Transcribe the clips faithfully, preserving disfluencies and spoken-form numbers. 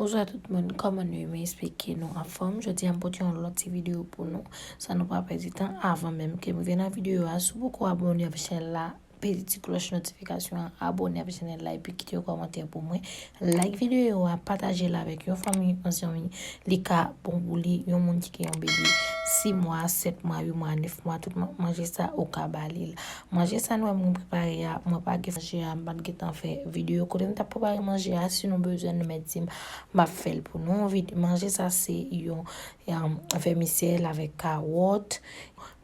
Bonswa tout moun, kòman nou ye? M espere ke nou anfòm. Jodi a m pote yon lòt ti videyo pou nou, san nou pa pèdi tan. Avan menm ke m rive nan videyo a, si w poko abòne avèk chanèl la, peze ti klòch notifikasyon an, abòne avèk chanèl la, epi kite yon kòmantè pou mwen. Like videyo a, pataje l avèk yon fanmi, yon zanmi. Li ka bon pou li, yon moun ki gen yon bebe sis mwa, sèt mwa, uit mwa, nèf mwa, tout man-, manje sa ou ka ba li l. Manje sa nou wè mwen prepare a, mwen pa gen manje a, m pa t gentan fè videyo kote m t ap prepare manje a. Si nou bezwen, nou mèt di m, m ap fè l pou nou. Vid-, manje sa se yon, yon vèmisèl avèk kawòt.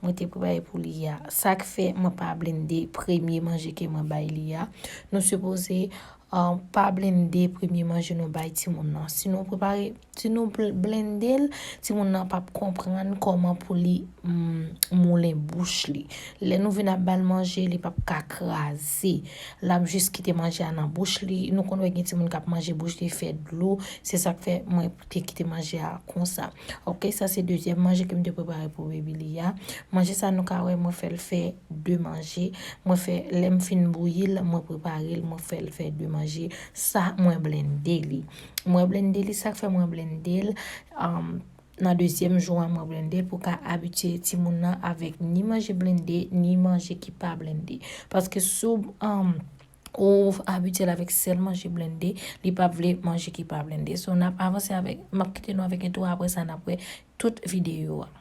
Mwen te prepare pou li a. Sa k fè mwen pa blende premye manje ke mwen bay li a. Nou sipoze, ah, pa blende premye manje nou bay timoun nan. Si nou prepare, si nou bl-, blende l, timoun nan p ap konprann kòman pou li, mm, moulen bouch li. Lè nou vin ap ba l manje, li p ap ka kraze. L ap jis kite manje a nan bouch li. Nou konn wè gen timoun k ap manje, bouch li fè dlo. Se sa k fè mwen te kite manje a konsa. Ok, sa se dezyèm manje ke m te prepare pou baby li a. Manje sa nou ka wè mwen fè l fè de manje. Mwen fè, lè m fin bouyi l, mwen prepare l, mwen fè l fè de manje. Sa mwen blende li. Mwen blende li, sa k fè mwen blende l, um, nan dezyèm jou an mwen blende l pou ka abitye timoun nan avèk ni manje blende, ni manje ki pa blende. Paske si w, um, ou abitye l avèk sèl manje blende, li p ap vle manje ki pa blende. So, n ap avanse avèk, m ap kite nou avèk entwo, apre sa, n ap wè tout videyo a.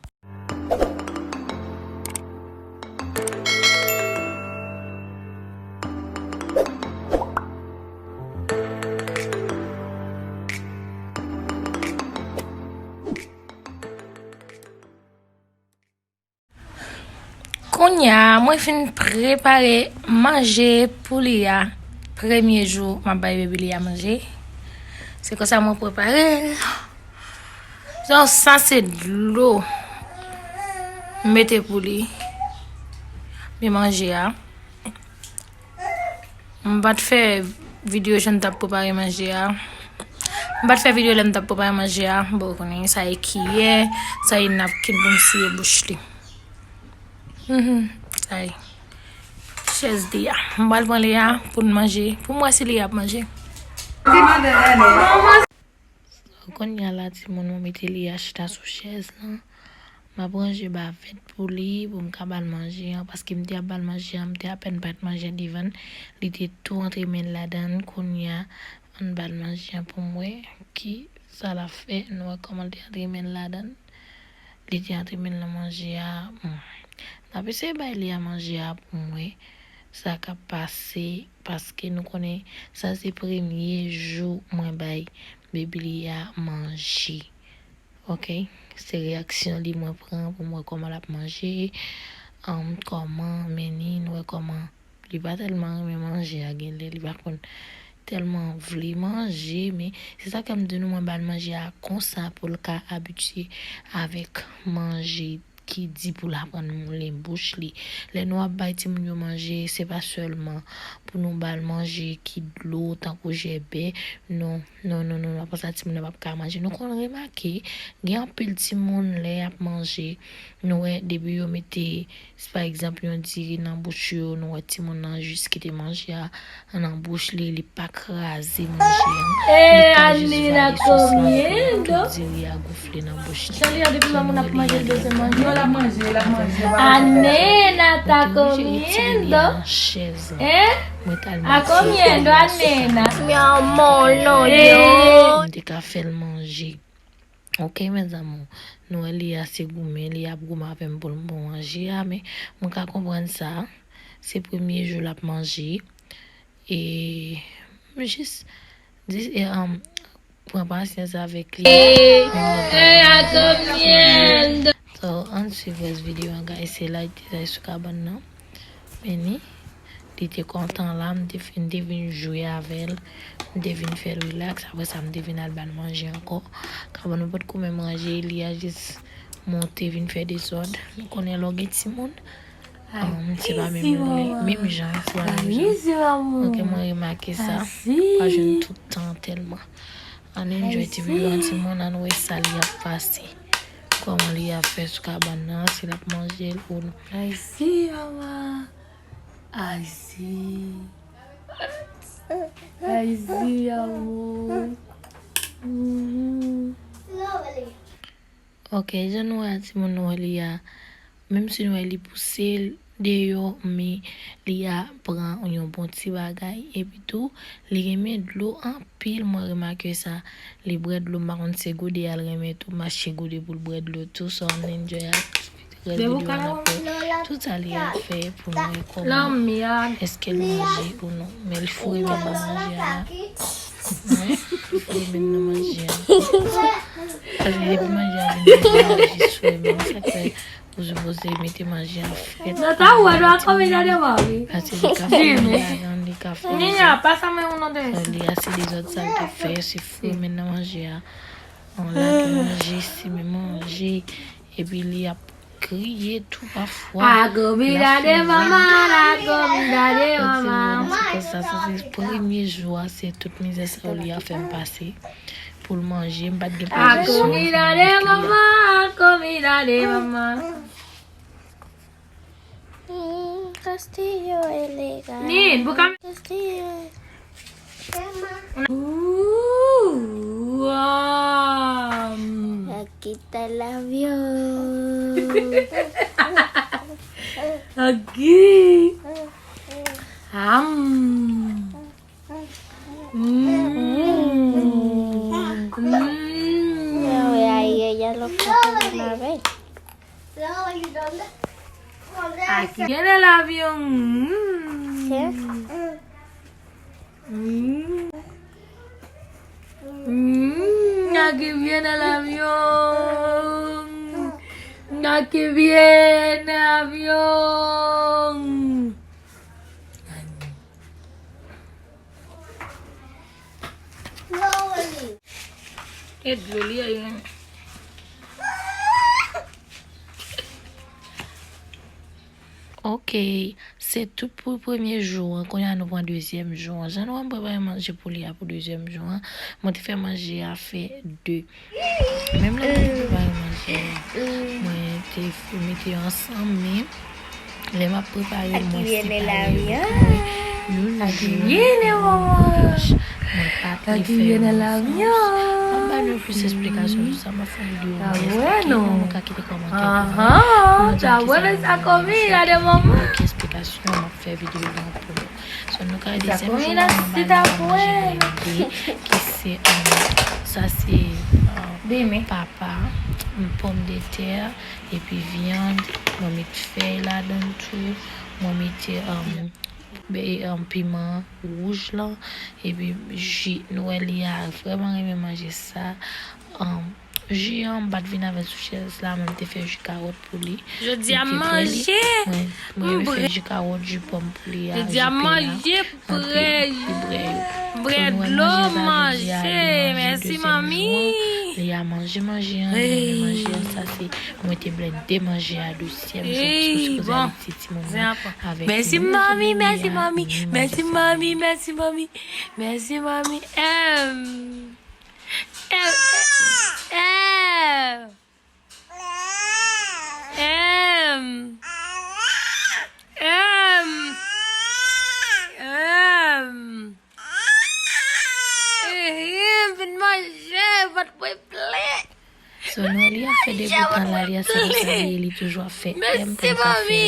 Kounye a, mwen fin prepare manje pou li a. Premye jou m ap bay baby li a manje. Se konsa mwen prepare l. Donk, sa se dlo m mete pou li. Men manje a. M pa t fè videyo jan m t ap prepare manje a. M pa t fè videyo lè m t ap prepare manje a. Bon, ou konnen, sa e kiyè, sa e napkin pou m siye bouch li. Mhm, sa e chèz li a. M pral pran li a pou n manje. Pou m wè si li ap manje. Kounye a la, timoun, mwen mete li a chita sou chèz lan. M ap ranje bavèt pou li, pou m ka ba l manje an, paske m te ap ba l manje an, m te apèn bat manje an devan l. Li te tou antre men l ladan l. Kounye a, ann ba l manje an pou m wè ki sa l ap fè. Nou wè kòman l te antre men l ladan l. Li te antre men l nan manje a. Hmm. N ap eseye bay li a manje a pou m wè sa k ap pase, paske nou konnen sa se premye jou mwen bay baby li a manje. Ok? Se reyaksyon li mwen pran pou m wè kòman l ap manje, um, kòman, men ni, nou wè kòman li pa tèlman renmen manje a, genlè li pa konn tèlman vle manje, men se sa k fè m di nou mwen ba l manje a konsa pou l ka abitye avèk manje ki di pou l aprann moulen bouch li. Lè nou ap bay timoun yo manje, se pa sèlman pou nou ba l manje ki dlo, tankou jèbè. Non, non, non, non, apre sa, timoun nan p ap ka manje. Nou konn remake, gen anpil timoun, lè y ap manje, nou wè, depi yo mete, pa egzanp, yon diri nan bouch yo, nou wè timoun nan jis kite manje a nan bouch li, li pa kraze manje an. Li ka jis vale sos lan, li pran tout diri a goufle nan bouch li. Jan li ye depi lè moun ap manje, l bezwen manje. Non, l ap manje, l ap manje. Anena, está comiendo. Hein? Está comiendo, Anena. Mi amor, no, yo. M te ka fè l manje. Ok, mes amours. Nou wè li ase goumen, li ap goumen avè m pou l bon manje a, men mwen ka konprann sa. Se premye jou l ap manje. E m jis di, e, um, pran pasyans avèk li. Está comiendo. So, ann swiv rès videyo an, guys. Se la li te sou kabann nan. Men ni, li te kontan la, m te fin, te vin jwe avè l. M te vin fè l rilaks. Apre sa, m te vin al ba l manje ankò. Kabann nou potko menm ranje, li a jis monte vin fè dezòd. Nou konnen lè w gen timoun, um, se pa menm, menm jan, se pa menm jan. Ok, mwen remake sa. Pa jwenn tout tan tèlman. Ann enjoy ti videyo an, timoun, ann wè sa li ap pase. Kòman li ap fè sou kabann nan, si l ap manje l ou non. Ay, si, mama. Ay, si. Ay, si, amor. Ok, jan nou wè a, timoun, nou wè li a, menm si nou wè li pouse l deyò, men li a pran yon bon ti bagay. Epi tou, li renmen dlo anpil, mwen remake sa. Li bwè dlo, m pa konn se gode a l renmen tou, m achte gode pou l bwè dlo tou, so ann enjoy ak rès videyo a n ap wè. Tout sa li ap fè pou nou wè kòman, èske l manje ou non. Men l foure men nan manje a. Wi, li foure men nan manje a. Paske depi manje a vin, li jis foure men. Sa k fè ou sipoze mete manje a frèt. Paske li ka foure men ladan, li ka foure. Nina, pase mwen yon non de. So, li a se dezòd sa l t ap fè, se foure men nan manje a. An lage manje, simen manje. Epi li ap kriye tou pafwa. Agomi dade mama, agomi dade mama. Se konsa, sa se premye jou a, se tout mizè sa yo li a fè m pase. Pou l manje, m pa t gen pozisyon pou mwen mete li. Agomi dade mama. Mm, Castillo elegante. Ni, buka. Castillo. Ooh, um. Aquí está el avión. Aquí. Am. Mm. Mm. Mira, ve ahí, ella lo coge de una vez. Aquí viene el avión. Mm. Mm. Mm. Aquí viene el avión. Aquí viene el avión. E dlo li a, yo. Ok, se tout pou premye jou an. Kounye a nou pran dezyèm jou an. Jan nou wè m prepare manje pou li a pou dezyèm jou an. Mwen te fè manje a fè de. Menm lè mwen te prepare manje a, mwen te mete yo ansanm, men lè m ap prepare l, mwen separe yo pou mwen. Youn, youn, youn, youn. Mwen pa t vle fè yo ansanm. M ap ba nou plis esplikasyon sou sa, m ap fè yon videyo mwen esplike nou, nou ka kite kòmantè pou mwen. Pou nou di m kisa nou manje, ki esplikasyon, m ap fè videyo an pou nou. So, nou ka dezyèm jou an, mwen ba nou manje mwen de, ki se, um, sa se, um, papa, um, pòmdetè, epi vyann, mwen met fèy ladan l tou, mwen mete, um, be-, um, piman wouj lan, epi ji. Nou wè li a vrèman renmen manje sa. Um, ji an, m pa t vin avè l sou chèz la, men m te fè ji kawòt pou li. Jodi a m manje. Mwen, mwen renmen fè ji kawòt, ji pòm pou li a, ji pen a. Antre, li bwè yo. Bwè dlo, manje. Mèsi, manmi. Li a manje, manje an, li renmen manje an. Sa se, mwen te blende manje a dezyèm jou, paske sipoze al ti timoun nan avèk nou. Mèsi, manmi, mèsi, manmi. Mèsi, manmi, mèsi, manmi. Mèsi, manmi. Em. Em. Em. Em. Em. Em. Ehe, vin manje, vant mwen plen. So, nou wè li ap fè depi tan la, li a se konsa li ye, li toujou ap fè M, tankou sa fè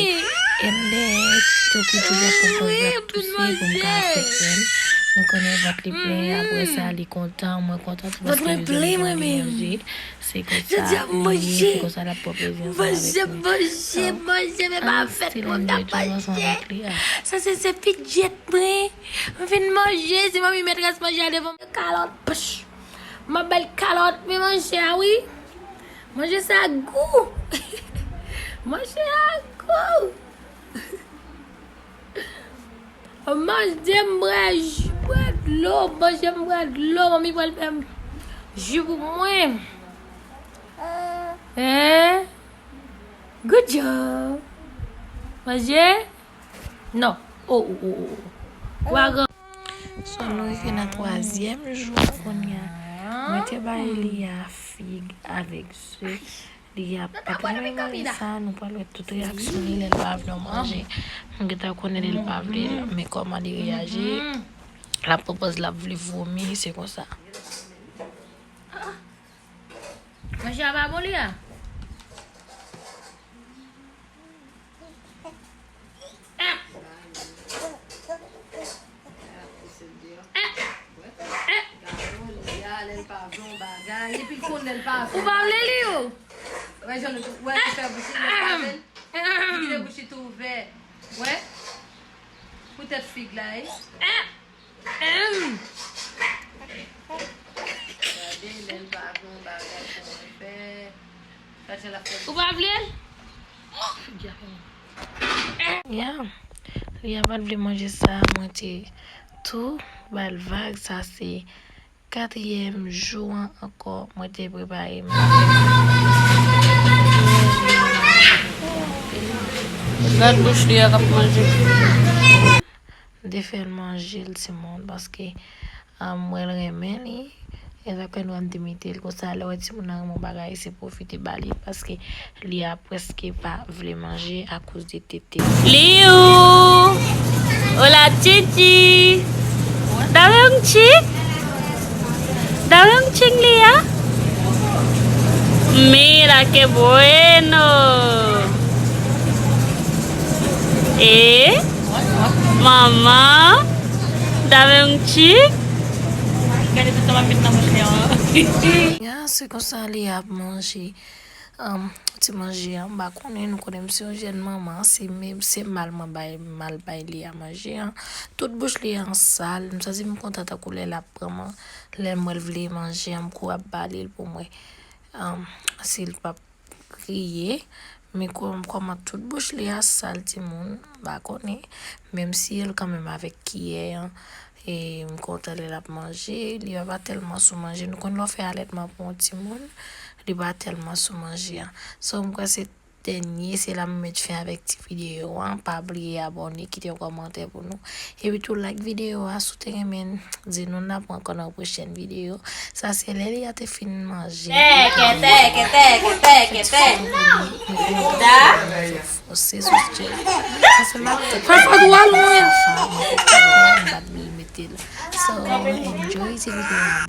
M dèyè, tankou toujou ap pran pòz l ap touse pou m ka fè M. Nou konnen vant li plen, apre sa, li kontan, mwen kontan tou paske nou di m manje. Se konsa li ye, se konsa l ap pran plezi ansanm avèk nou. Manje, manje, manje, men pa fèt mwen m t ap manje. Sa se, se fidget mwen. M fin manje, se manmi met rès manje a devan m. Kalòt, pch. M ap ba l kalòt, men manje a wi. Manje sa gou. Manje a gou. Manje m bwè ji, bwè dlo, manje m bwè dlo, manmi pral fè m ji pou mwen. Hein? Good job. Manje? Non. Oh, oh, oh, oh. Wagon. So, nou rive nan twazyèm jou a kounye a. Mwen te bay li a fig avèk ze. Li a pa t renmen manje sa, nou pral wè tout reyaksyon li lè l pa vle yon manje. M gentan konnen lè l pa vle l, men kòman li reyaji. L ap pran pòz l ap vle vomi, se konsa. Manje a pa bon li a? Li pa vle yon bagay, epi l konnen l pa vle. Ou pa vle li, ou? Wè, jan l, wè, li fè bouch li, li pa vle l. Li kite bouch li tou ouvè. Wè? Poutèt fig la, wi. Gade, lè l pa vle yon bagay, kòman l fè? Gade jan l ap fè. Ou pa vle l? Figi a fè mal. Ya. Li a pa t vle manje sa, mwen te tou ba l vag, sa se katriyèm jou an ankò, mwen te prepare manje. Gad bouch li a k ap manje. M te fè l manje l, timoun, paske, ah, m wè l renmen li. E sa k fè nou an te mete l konsa. Lè w wè timoun nan renmen yon bagay, se pwofite ba li, paske li a prèske pa vle manje akoz de tete. Liu! Hola, Chichi! Dame un chic! Dame un chic, Lia! Mira, qué bueno! Eh? Mama? Dame un chic? Gade tout sa m ap met nan bouch li an. Ya, se konsa li ap manje. Ti manje an, m pa konnen, nou konnen m se yon jèn manman, se, se mal mwen bay, mal bay li a manje an. Tout bouch li an sal, m santi m kontan tankou lè l ap pran man, lè m wè l vle manje an, m kouri ap ba li l pou mwen. Si l p ap kriye, men kò-, kòman tout bouch li a sal, timoun, m pa konnen. Menm si l kanmenm avèk kiyè an, e m kontan lè l ap manje, li pa tèlman sou manje. Nou konn lè w fè alètman pou yon timoun, li pa tèlman sou manje an. So, m kwè se dènye, se la m met fen avèk ti videyo an. Pa bliye abòne, kite yon kòmantè pou nou. Epi tou, like videyo a, si w te renmen, di nou n ap wè ankò nan yon pwochèn videyo. Sa se lè li a te fin manje. Tèkè, tèkè, tèkè, tèkè, tèkè. Da. Fòse sou tchè. Sa se m ap fè. Fè fò dwòl mwen. Sa m pa t vle mete l. So, enjoy ti videyo a.